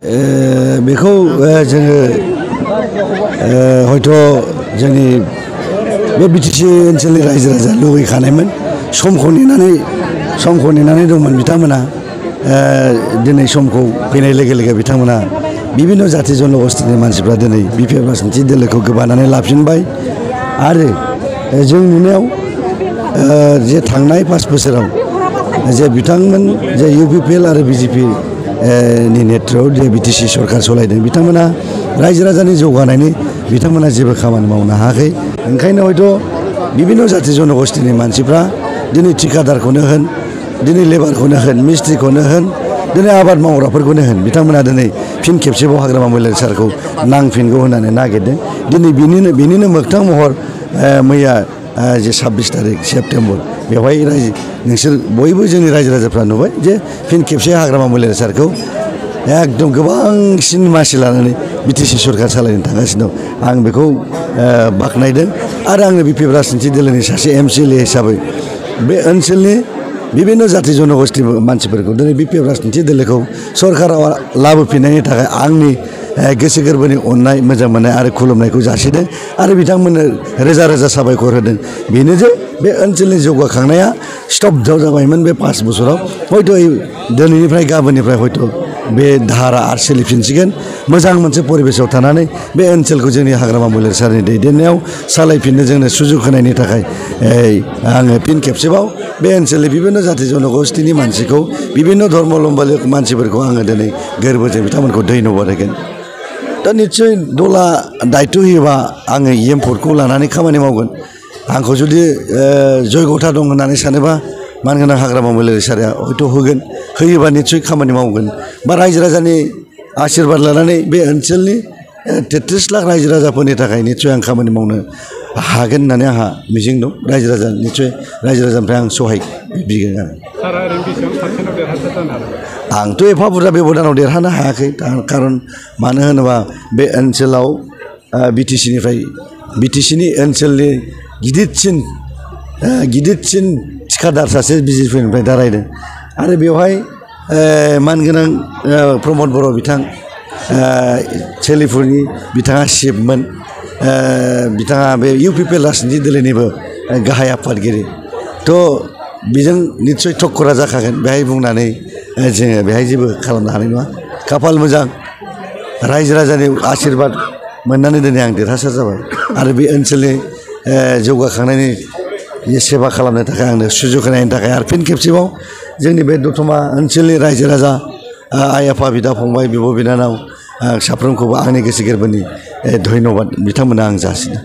बेखौ जोङो हयथ' जोंनि बे बिटिसि ओनसोलनि रायजो राजा लुबैखानायमोन समखौ नेनानै दंमोन बिथांमोना दिनै समखौ फैनाय लोगो लोगो बिथांमोना बिभिन्न जाथि जनगोष्ठीनि मानसिफ्रा दिनै बिपिएफ राजनिति दोलोखौ गोबानानै लाफिनबाय आरो जों नुनायाव जे थांनाय 5 बोसोराव जे बिथांमोन जे इउपिपिएल आरो बिजेपि नि नेतृत्वआव जे बिटिसि सरकार सालायदों बिथांमोना रायजो राजानि जौगानायनि बिथांमोना जेबो खामानि मावनो हायाखै ओंखायनो हयथ' बिभिन्न जाथि जनगोष्ठीनि मानसिफ्रा दिनै ठिकादारखौनो होन दिनै लेबारखौनो होन मिस्ट्रिखौनो होन दिनै आबाद मावग्राफोरखौनो होन बिथांमोना दिनै फिन खेबसेबाव हाग्रामा महिलारि सारखौ नांफिनगौ होननानै नागिरदों दिनै बिनिनो मोगथां महर मैया जे 26 तारिख सेप्तेम्बर बेवहाय नोंसोर बयबो जोंनि रायजो राजाफ्रा नुबाय जे फिन खेबसे हाग्रामा महिलारि सारखौ एकदम गोबांसिन मासि लानानै बिटिसि सरकार सालायनो थांगासिनो दं आं बेखौ बाख्नायदों आरो आङो बिपिएफ राजनिति दोलोनि सासे एमसिएलए हिसाबै बे ओनसोलनि बिभिन्न जाथि जनगोष्ठी मानसिफोरखौ दिनै बिपिएफ राजनिति दोलोखौ सरकाराव लाबोफिननायनि थाखाय आंनि गोसो गोरबोनि अननाय मोजां मोननाय आरो खुलुमनायखौ जासिदों आरो बिथांमोननो रोजा रोजा साबायखर होदों बेनो जे बे ओनसोलनि जौगाखांनाया स्तब्ध जाबायमोन बे 5 बोसोराव हयथ' दिनैनिफ्राय गाबोननिफ्राय हयथ' बे धारा आरो सोलिफिनसिगोन मोजां मोनसे परिबेसाव थानानै बे ओनसोलखौ जोंनि हाग्रामा महिलारि सारनि दैदेननायाव सालायफिननो जोंनो सुजुग होनायनि थाखाय आङो फिन खेबसेबाव बे ओनसोलनि बिभिन्न जाथि जनगोष्ठीनि मानसिखौ बिभिन्न धर्मावलम्बी मानसिफोरखौ आङो दिनै गोरबोजों बिथांमोनखौ धन्यबाद होगोन दा निस्सय दला दायित्व होयोबा आङो एमफोरखौ लानानै खामानि मावगोन आंखौ जुदि जयगथा दं होननानै सानोबा मानगोनां हाग्रामा महिलारि सारा हयथ' होगोन होयोबा निस्सय खामानि मावगोन बा रायजो राजानि आशीर्बाद लानानै बे ओनसोलनि 33 लाख रायजो राजाफोरनि थाखाय निस्सय आं खामानि मावनो हागोन होननानै आंहा मिजिं दं रायजो राजा निस्सय रायजो राजानिफ्राय आं सहाय बिगोन आंथ' एफा बुरजा बेब'दानाव देरहानो हायाखै खारन मानो होनोबा बे ओनसोलाव बिटिसिनि ओनसोलनि गिदिरसिन थिखादार सासे बिजेपिनिफ्राय दारायदों आरो बेवहाय मानगोनां प्रमद बर' बिथां सोलिफुरनि बिथाङा चिफमोन बिथाङा बे इउपिपिएल राजनिति दोलोनिबो गाहाय आफादगिरि थ' बेजों निस्सय थक्करा जाखागोन बेहाय बुंनानै जोङो बेहाय जेबो खालामनो हानाय नङा खाफाल मोजां रायजो राजानि आशीर्बाद मोननानै दिनै आं देरहासार जाबाय आरो बे ओनसोलनि जौगाखांनायनि सेबा खालामनो थाखाय आंनो सुजुग होनायनि थाखाय आरो फिन खेबसेबाव जोंनि बे दतमा ओनसोलनि रायजो राजा आइ आफा बिदा फंबाय बिब' बिनानाव साफ्रोमखौबो आंनि गोसो गोरबोनि धन्यबाद बिथांमोननो आं जासिदों।